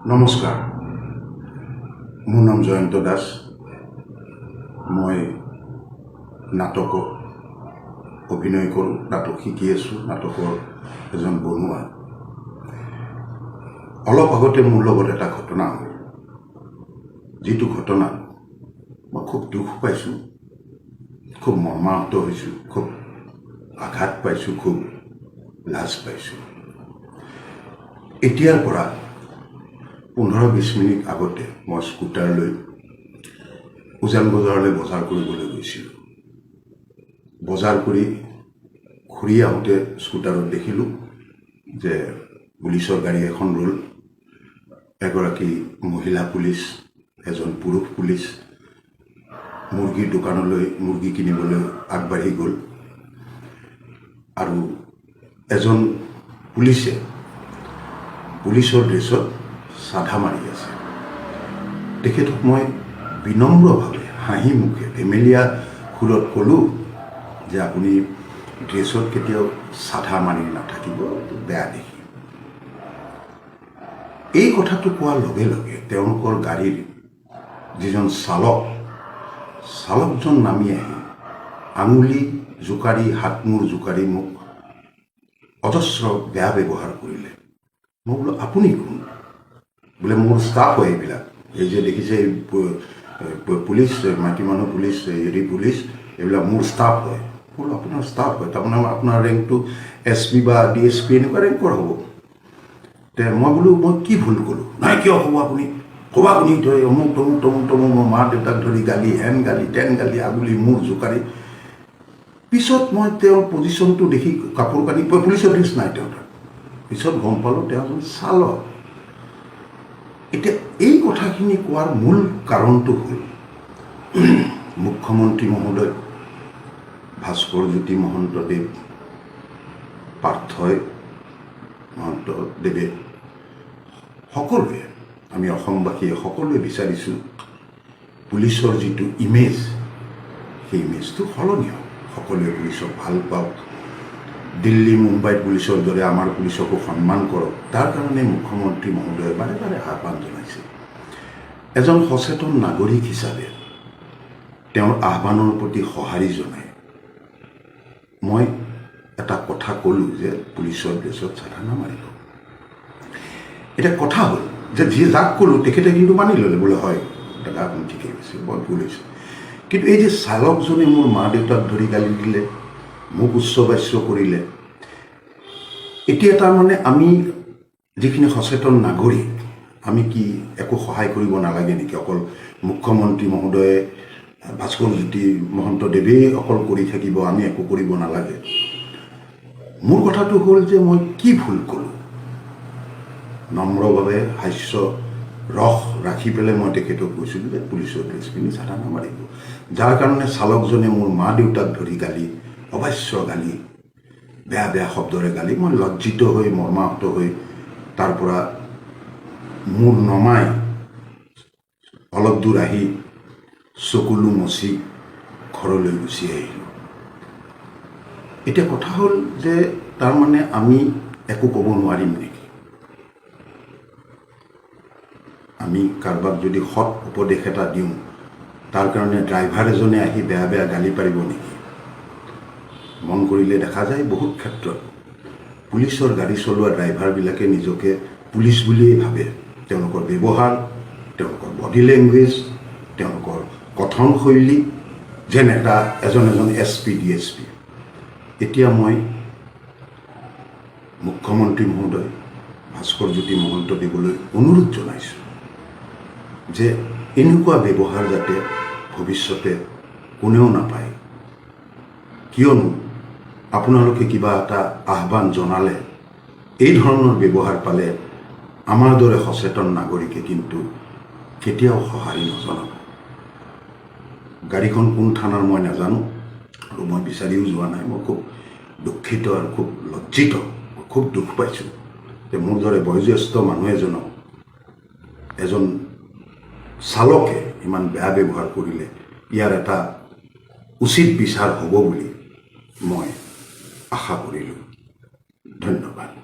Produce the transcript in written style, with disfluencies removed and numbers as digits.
নমস্কাৰ, মোৰ নাম জয়ন্ত দাস। মই নাটকত অভিনয় কৰোঁ, নাটক শিকি আছোঁ, নাটকৰ এজন বনুৱা। অলপ আগতে মোৰ লগত এটা ঘটনা হ'ল, যিটো ঘটনাত মই খুব দুখ পাইছোঁ, খুব মৰ্মাহত হৈছোঁ, খুব আঘাত পাইছোঁ, খুব লাজ পাইছোঁ। এতিয়াৰ পৰা 15-20 মিনিট আগতে মই স্কুটাৰ লৈ উজান বজাৰলৈ বজাৰ কৰিবলৈ গৈছিলোঁ। বজাৰ কৰি ঘূৰি আহোঁতে স্কুটাৰত দেখিলোঁ যে পুলিচৰ গাড়ী এখন ৰ'ল। এগৰাকী মহিলা পুলিচ, এজন পুৰুষ পুলিচ মুৰ্গীৰ দোকানলৈ মুৰ্গী কিনিবলৈ আগবাঢ়ি গ'ল আৰু এজন পুলিচে পুলিচৰ ড্ৰেছত চাধা মাৰি আছে। তেখেতক মই বিনম্ৰভাৱে, হাঁহি মুখে, ধেমেলীয়া সুৰত ক'লোঁ যে আপুনি ড্ৰেছত কেতিয়াও চাধা মাৰি নাথাকিব, বেয়া দেখি। এই কথাটো কোৱাৰ লগে লগে তেওঁলোকৰ গাড়ীৰ যিজন চালক, চালকজন নামি আহি আঙুলি জোকাৰি, হাত মূৰ জোকাৰি মোক অজস্ৰ বেয়া ব্যৱহাৰ কৰিলে। মই বোলো, "আপুনি কোন?" বোলে, "মোৰ ষ্টাফ হয় এইবিলাক। এই যে দেখিছে, এই পুলিচ, মাইকী মানুহ পুলিচ, হেৰি পুলিচ, এইবিলাক মোৰ ষ্টাফ হয়।" বোলো, "আপোনাৰ ষ্টাফ হয়, তাৰমানে আপোনাৰ ৰেংকটো এছ পি বা ডি এছ পি এনেকুৱা ৰেংকৰ হ'ব।" তে মই বোলো, "মই কি ভুল ক'লোঁ?" "নাই, কিয় ক'ব আপুনি? ক'ব আপুনি তই অমুক তমুক তমুক তমুক।" মোৰ মা দেউতাক ধৰি গালি, হেন গালি, তেন গালি, আঙুলি মূৰ জোকাৰি। পিছত মই তেওঁৰ পজিশ্যনটো দেখি, কাপোৰ কানি, পুলিচৰ ড্ৰেছ নাই তেওঁৰ তাত, পিছত গম পালোঁ তেওঁ এজন চালক। এতিয়া এই কথাখিনি কোৱাৰ মূল কাৰণটো হ'ল, মুখ্যমন্ত্ৰী মহোদয় ভাস্কৰ জ্যোতি মহন্তদেৱ, পাৰ্থই মহন্তদেৱে, সকলোৱে, আমি অসমবাসীয়ে সকলোৱে বিচাৰিছোঁ পুলিচৰ যিটো ইমেজ, সেই ইমেজটো সলনি হওক, সকলোৱে পুলিচক ভাল পাওক, দিল্লী মুম্বাইত পুলিচৰ দৰে আমাৰ পুলিচকো সন্মান কৰক। তাৰ কাৰণে মুখ্যমন্ত্ৰী মহোদয়ে বাৰে বাৰে আহ্বান জনাইছে। এজন সচেতন নাগৰিক হিচাপে তেওঁৰ আহ্বানৰ প্ৰতি সঁহাৰি জনাই মই এটা কথা ক'লোঁ যে পুলিচৰ ড্ৰেছত চাধা নামাৰিব। এতিয়া কথা হ'ল যে যি যাক ক'লোঁ, তেখেতে কিন্তু মানি ল'লে, বোলে, "হয় দাদা, আপুনি ঠিকেই কৈছে, বৰ ভুল হৈছে।" কিন্তু এই যে চালকজনে মোৰ মা দেউতাক ধৰি গালি দিলে, মোক উচ্চবাচ্য কৰিলে, এতিয়া তাৰমানে আমি যিখিনি সচেতন নাগৰিক, আমি কি একো সহায় কৰিব নালাগে নেকি? অকল মুখ্যমন্ত্ৰী মহোদয়ে, ভাস্কৰ জ্যোতি মহন্তদেৱেই অকল কৰি থাকিব, আমি একো কৰিব নালাগে? মোৰ কথাটো হ'ল যে মই কি ভুল ক'লোঁ? নম্ৰভাৱে, হাস্য ৰস ৰাখি পেলাই মই তেখেতক কৈছিলোঁ যে পুলিচৰ ড্ৰেছ পিন্ধি চাধা নামাৰিব, যাৰ কাৰণে চালকজনে মোৰ মা দেউতাক ধৰি গালি, অবাচ্য গালি, বেয়া বেয়া শব্দৰে গালি। মই লজ্জিত হৈ, মৰ্মাহত হৈ তাৰ পৰা মূৰ নমাই অলপ দূৰ আহি চকুলো মচি ঘৰলৈ গুচি আহিলোঁ। এতিয়া কথা হ'ল যে তাৰমানে আমি একো ক'ব নোৱাৰিম নেকি? আমি কাৰোবাক যদি সৎ উপদেশ এটা দিওঁ, তাৰ কাৰণে ড্ৰাইভাৰ এজনে আহি বেয়া বেয়া গালি পাৰিব নেকি? মন কৰিলে দেখা যায়, বহুত ক্ষেত্ৰত পুলিচৰ গাড়ী চলোৱা ড্ৰাইভাৰবিলাকে নিজকে পুলিচ বুলিয়েই ভাবে। তেওঁলোকৰ ব্যৱহাৰ, তেওঁলোকৰ বডি লেংগুৱেজ, তেওঁলোকৰ কথনশৈলী যেন এটা এজন এজন S P, D S P. এতিয়া মই মুখ্যমন্ত্ৰী মহোদয় ভাস্কৰ জ্যোতি মহন্তদেৱলৈ অনুৰোধ জনাইছোঁ যে এনেকুৱা ব্যৱহাৰ যাতে ভৱিষ্যতে কোনেও নাপায়। কিয়নো আপোনালোকে কিবা এটা আহ্বান জনালে এই ধৰণৰ ব্যৱহাৰ পালে আমাৰ দৰে সচেতন নাগৰিকে কিন্তু কেতিয়াও সঁহাৰি নজনাব। গাড়ীখন কোন থানাৰ মই নাজানো আৰু মই বিচাৰিও যোৱা নাই। মই খুব দুখিত আৰু খুব লজ্জিত, মই খুব দুখ পাইছোঁ যে মোৰ দৰে বয়োজ্যেষ্ঠ মানুহ এজনক এজন চালকে ইমান বেয়া ব্যৱহাৰ কৰিলে। ইয়াৰ এটা উচিত বিচাৰ হ'ব বুলি মই আশা কৰিলোঁ। ধন্যবাদ।